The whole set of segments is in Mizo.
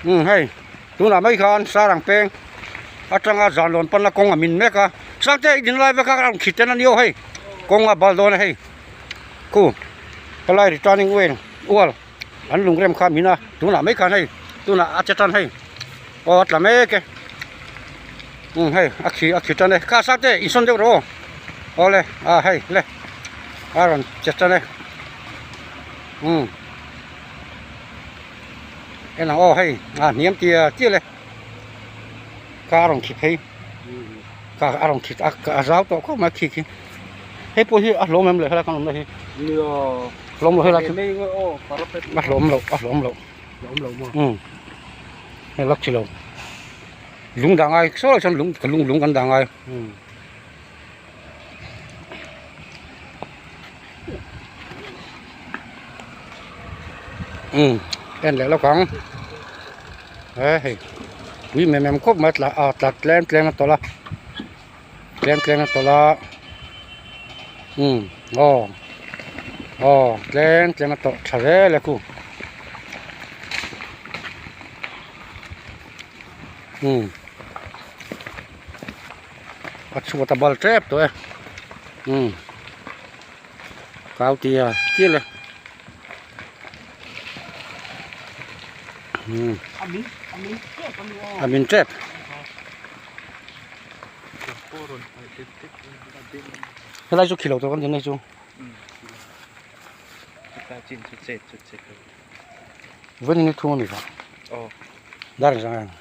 Umm hei tunah mai khan sarang peng atanga zan lawn panna kawng a min mek a sangte i din lai vek a a rawn khit ten a ni aw hei kawng a bal dawn a hei khu helai returning well ual an lungrem kha min a tunah mai khan hei tunah a che tan hei aw a tla mek e umm hei a khi a khi tan e kha sangte insawn deuh rawh aw awle a hei le a rawn che tan e umm. En ang aw hei a hniam tia chial e ka a rawn khi phei ka a rawn khi a a zau tawh khawp mai a khi khi hei pawh hi a hlawm em le helai kan awmna hi hlawm lo helai chu a hlawm loh a hlawm loh umm hei lak chi lo lung dah ngai saw lai sawn lung lung lung kan dah ngai. Umm en leh lawk ang he hei pui mem em khawp mai a tla a tla tlem tlem a tawlh a tlem tlem a tawlh a umm aw aw tlem tlem a tawlh tha zel e khu umm. A chhuat a bal tep tawh e umm kau tia chial e umm a min tep helai chu khilo tur kan ti nei chu vawiin ni thung a ni kha dar engzah nge.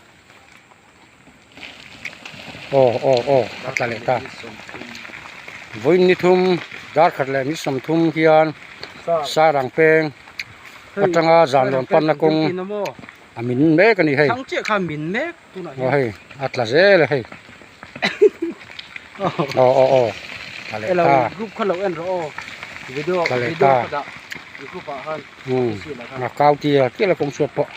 Aw aw aw a tla leh ta vawiin ni thum dar khat leh ni sawmthum hian sarang peng atanga zan rawn panna kawng a min mek a ni hei aw hei a tla zel a hei aw aw aw tla leh ta tla leh ta umm a kau tia chiah la kawng chhuat pawh.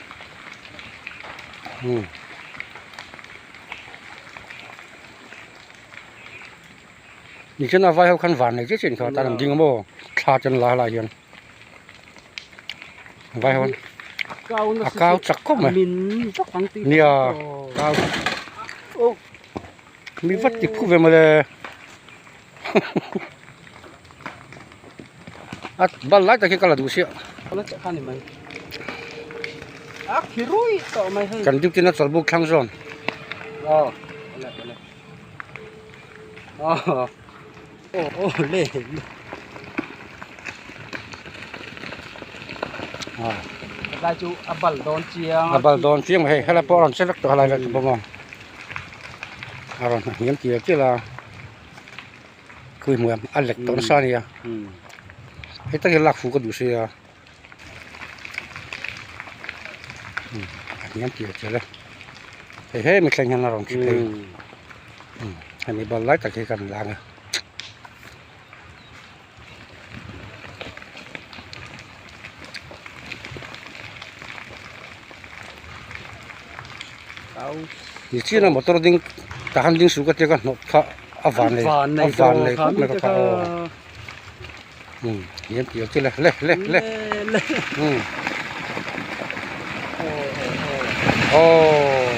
Nichina a vai ho khan van nei chiah chiah a ni kha tan an ding a maw thla te an la lai hian vai ho a kau chak khawp mai nia kau mi vat ti phu ve mawle a bal lai tak hi ka la duh sia kan duty na chawlhbuk thlang zawn a bal dawn chiang hei helai pawh a rawn che vek tawh helai vel bawm a rawn hniam tial tial a. Khawi hmuh em a lek tawh nasa a nia hei tak hi lak fuh ka duh sia a hniam tial tial e hei hemi thleng hian a rawn thi phei hemi bal lai tak hi kan lang a. Nichina motor ding tah han ding suh ka tia ka hnawt kha a van nei a van nei khawp mai ka kha aw umm hian tih ang chi le le le le umm aww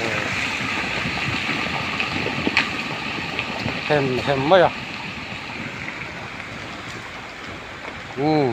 hem hem mai a. Umm.